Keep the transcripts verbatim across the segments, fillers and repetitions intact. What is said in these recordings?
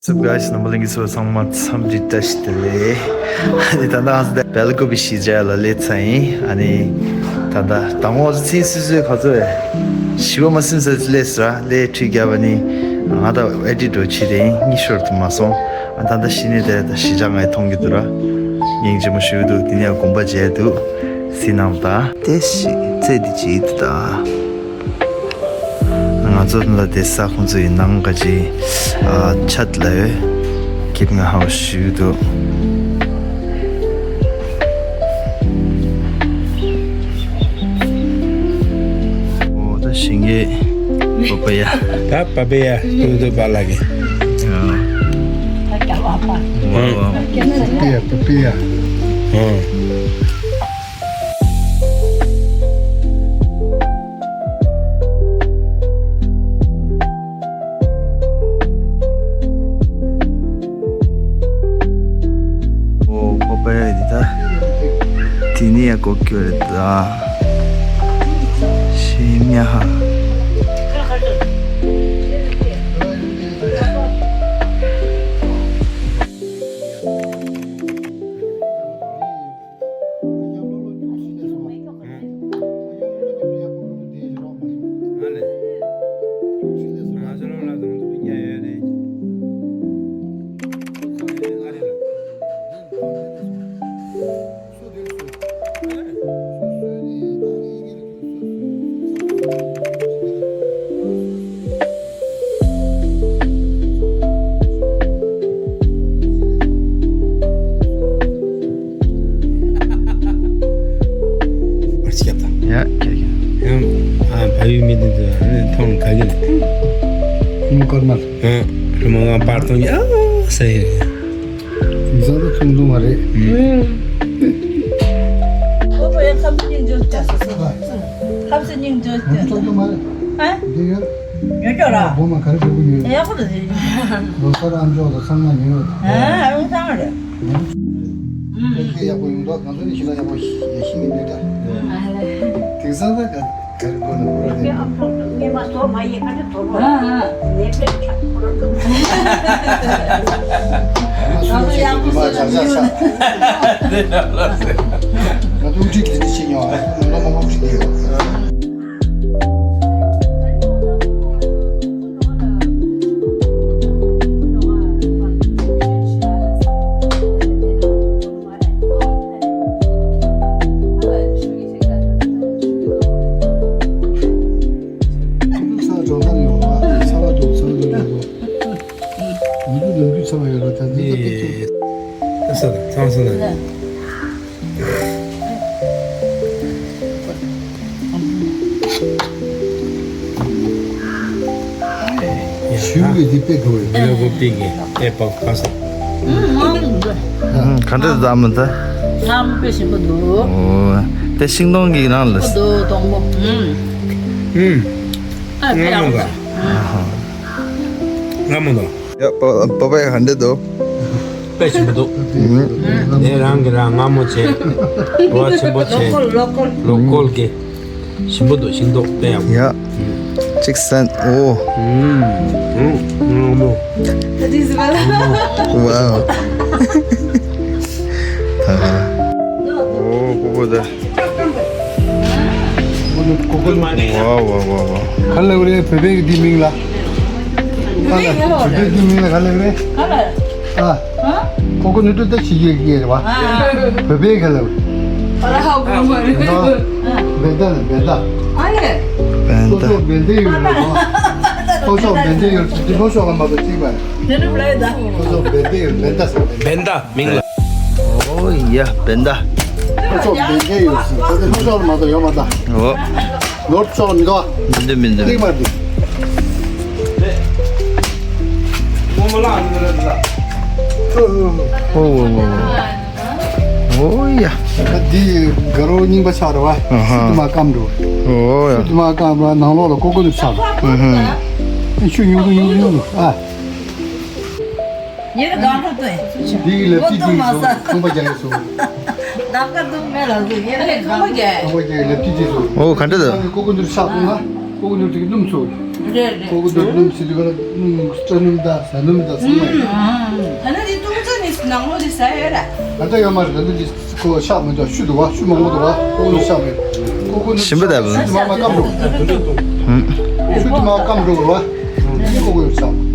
What's up guys? རྣམ་པ་ལྷན་རྒྱས་ཚོ་ཚང་མ་འཚམས་འདྲི་བཀྲ་ཤིས་བདེ་ལེགས། ཨ་ནི་ད་ལྟ་ང་ཚོ་བལ་ཀོབ་ཀྱི་གཞིས་ཆགས་ལ་སླེབས་ཚར་ཡིན། ཨ་ནི་ད་ལྟ་དང་པོ་ཚིག་སུས་སུས་ག་ཚོད་བྱས་བཞི་པ་མ་ཟིན་ཙམ་སླེབས་ཟེར་ར། སླེབས་ཁྲིད་རྒྱབ་པ་ནི་ང་ད་ཨེ་ཌི་ཊི་འགྲོ་ཕྱིན་རེད། གཉིད་ཤོར་ཐུབ་མ་སོང་། ཨ་ད་ལྟ་གཞི་ནས་དེ་ད་གཞིས་ཆགས་ང་མཐོང་གི་འདུག་ར། སྙིང་རྗེ་མོ་ཞུ་གི་འདུག་དེ་ནས་དགོངས་པ་མཇལ་འདུག་སེམས་ནང་ད་དེ་ཞིག་རྩེ་འདི་བྱེད་འདུག་ད། ང་ཚོ་ལ་དེ་ས་ཁོང་ཚོ་ཡི་ནང་ག་ཅི་ཨ་ཆད་ལ་ཡོད། ཁྱེད་ང་ཧའོ་ཞུ་དུ། འོ་ད་ཞིང་གི་པ་པ་ཡ། ད་པ་པ་ཡ་ཏུ་ཏུ་པ་ལ་གི། ཨ། ཝ་ཝ། པ་པ་ཡ། པ་པ་ཡ། ཨ། ཨོ་པ་པ་ཡ་འདི་ད། དེ་ནས་ཡ་གོ་ཁྱོད་རེད་ད། ཤེས་མྱ་ཧ། བར་ཆད་དང་། ཡ་ཁྱེད་ཀྱི། ཡང་ཨ་བ་ཡུལ་མི་འདི་ཚོ་ཨ་ནི་མཐོང་ག་གི་རེད། ཁྱི་མོ་དཀར་དམར། ཨ་ཁྱི་མོ་ང་པར་གཏོང་གི་ཨ་ཟེར་ཡི་རེད། དེང་སང་ད་ཐུང་ཐུང་བ་རེད། ཨོ་པ་ཡ་ཁམས་སྙིང་རྗེ་སྐྱ་སོ་སོ། ཁམས་སྙིང་རྗེ་སྐྱ་སོ་སོ། ཨ། འདི་ཡོད། ཉོ་ཆོག་ར། སྒོ་མ་ག་རེ་འབྲས་བུ་ཡོད། ཡག་པོ་རེད། ལོ་གསར་ཨམ་ཅོག་དང་ཚང་མ་ཉོས་ཡོད། ཨ་ཨ་ཡོང་ཚང་རེད། ཨ་དེ་ཡག་པོ་ཡོང་མདོག་ང་ཚོ་ནི་ཞིག་ལ་ཡག་པོ་ཡ་ཤིང་གི་མེད་ད། དེང་སང་ད་ག་ག་རེ་དགོས་ན་ཁོ་ར་དེ། ཨ་ཨ། ང་ཚོ་ཡག་པོ་བཟོ་ན་མི་ཡོང་ན། ང་ཚོ་དབུ་ཁྲིད་དེ་འདྲ་བྱེད་མྱོང་ཨ། ང་ཚོ་མ་དབུ་ཁྲིད་དེ་ཡོད། ཚང་སོང་ན། ཞུ་བའི་འདི་དཔེ་དགོས་རེད། ལོ་གོ་པི་གི་ཨེ་པག་པ་ས། ག་འདྲ་འདམ་ད། ལྷམ་དཔེ་ཞིམ་པོ་འདུག་ཨོ། དེ་ཤིང་སྡོང་གི་ནང་ལ། ཨོ་འདུག་སྡོང་པོ། ཨུམ། ཨུམ། ཨ་ཕེ་ཡག་པོ་འདུག་ལྷམ་འདུག་ཡ་པ་པ་པ་ཡ་ག་འདྲ་འདུག་དཔེ་ཞིམ་པོ་འདུག་དེ་རང་གི་རང་མངར་མོ་བྱས། བ་ཆེན་པོ་བྱས། ལོ་ཀོལ་ལོ་ཀོལ་གི་ཞིམ་པོ་འདུག་ཤིང་ཏོག་དཔེ་ཡག་པོ། ཡ། གཅིག་སན་ཨོ། ཨུམ། ཨུམ། མངར་མོ། ཝའོ། ད་ག་ལ། ཨོ་ཀོ་ཀོ་ད། ཝའོ་ཝའོ་ཝའོ་ཝའོ། ག་ལ་རེད་བོད་པའི་གི་འདི་མིང་ལ། ག་ལ་བོད་པའི་འདི་མིང་ལ་ག་ལ་རེད། ག་ལ། ཨ། ཀོ་ཀོ་ནུ་ཏྲི་ད་ཞིག་ཡོད་ཀྱི་རེད་བ། བོད་པའི་ག་ལ། ཨ་ཧ་གོ་མ་རེད། བེན་ད་ལ་བེན་ད། ཨ་ལེ། བེན་ད། ལྷོ་ཕྱོགས་བེན་ད་ཡོད། ལྷོ་ཕྱོགས་བེན་ད་ཡོད་ཚུལ་དེ་ལྷོ་ཕྱོགས་ལ་མ་གཏོགས་གཅིག་པ། དེ་ནི་བླ་ཡི་ད། ལྷོ་ཕྱོགས་བེན་ད་ཡོད་བེན་ད་ཟེར་བ་རེད། བེན་ད་མིང་ལ། ཨོ་ཡ་བེན་ད། ལྷོ་ཕྱོགས་བེན་ད་ཡོད་ཟེར་ད་དེ་ལྷོ་ཕྱོགས་ལ་མ་གཏོགས་ཡོད་མ་ད། ཨོ། ནོར་ཕྱོགས་མི་འདུག་མི་འདུག་མི་འདུག་གཅིག་པ་འདི། ཨོ་ཨོ་ཨོ། ཨོ་ཡ། ད་འདི་དགའ་རོགས་རྙིང་པ་ཆགས་རེད་བ། ཨ་ཧ། སུ་དུ་མ་སྐམ་འགྲོ། ཨོ་ཡ། སུ་དུ་མ་སྐམ་ར་ནང་ལོགས་ལ་ཀོ་ཀོ་ནུ་ཆགས་འགྲོ། ཨུ་ཧུ། ཨེ་ཆུ་ཉུང་རུ་ཉུང་རུ་ཉུང་རུ་ཨ། ཉེར་གང་ཐུབ་ཏེ། འདི་ལེབ་ཏི་ཏི་ཡོད་ཁང་པ་རྒྱག་ཡོད་སོ། ལབ་ཀ་འདུག་མེད་ལ་འདུག་ཉེར་གང་ཐུབ་ཏེ། ཁང་པ་རྒྱག་ལེབ་ཏི་ཏི་སོ། ཨོ་ག་འདྲ་འདུག་ཀོ་ཀོ་ནུ་ཆགས་འདུག་ན་ཀོ་ཀོ་ནུ་ཏི་སྣུམ་སོ། རེད་རེད། ཁོ་གོ་འདི་སྣུམ་ཟེར་དུས་ག་ལ་སྣུམ་སྐྲ་སྣུམ་དང་ཟ་སྣུམ་དང་ཚང་མ་ཡོད། ད་ནི་འདི་ཏུང་ཙི་ནི་ནང་ལོགས་ལ་ཟ་ཡོད་ར། ད་ལྟ་ཡོད་མ་རེད། ད་ལྟ་འདི་ཁོ་ཤ་མི་འདུག་ཤུ་འདུག་བ། ཤུ་མང་པོ་འདུག་བ། ཁོ་གོ་ཤ་མེད། ཁོ་གོ་ནི་ཞིམ་པོ་ད་བུ། ཤུ་དུ་མ་མ་སྐམ་འགྲོ། ཤུ་དུ་མ་སྐམ་འགྲོ་བ། ཁོ་གོ་ཡོད་ཤ།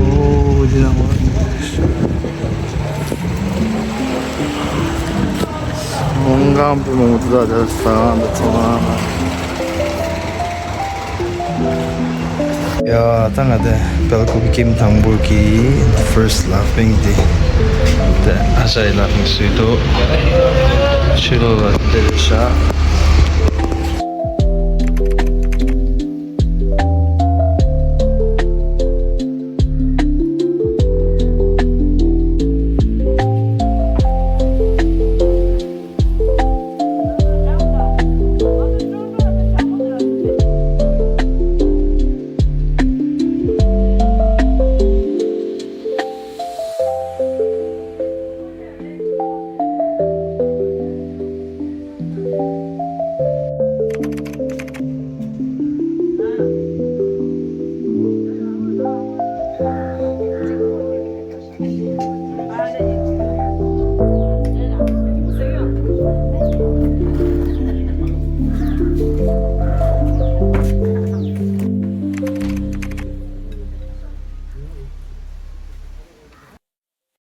ཨོ་འདི་ན་ཧོ། ཧོང་ཀང་པུ་མོ་ཏུ་ད་ད་ས་ད་ཚོ་ན། ཡ་ད་ང་དེ་སྦེལ་ཀོབ་ཀྱི་ཐང་པོ་གི་first laughing དེ་དེ་ཨ་ཞ་ཡི་laughing སུས་དོ་ཕྱི་ལོགས་ལ་དེ་རེད་ཤག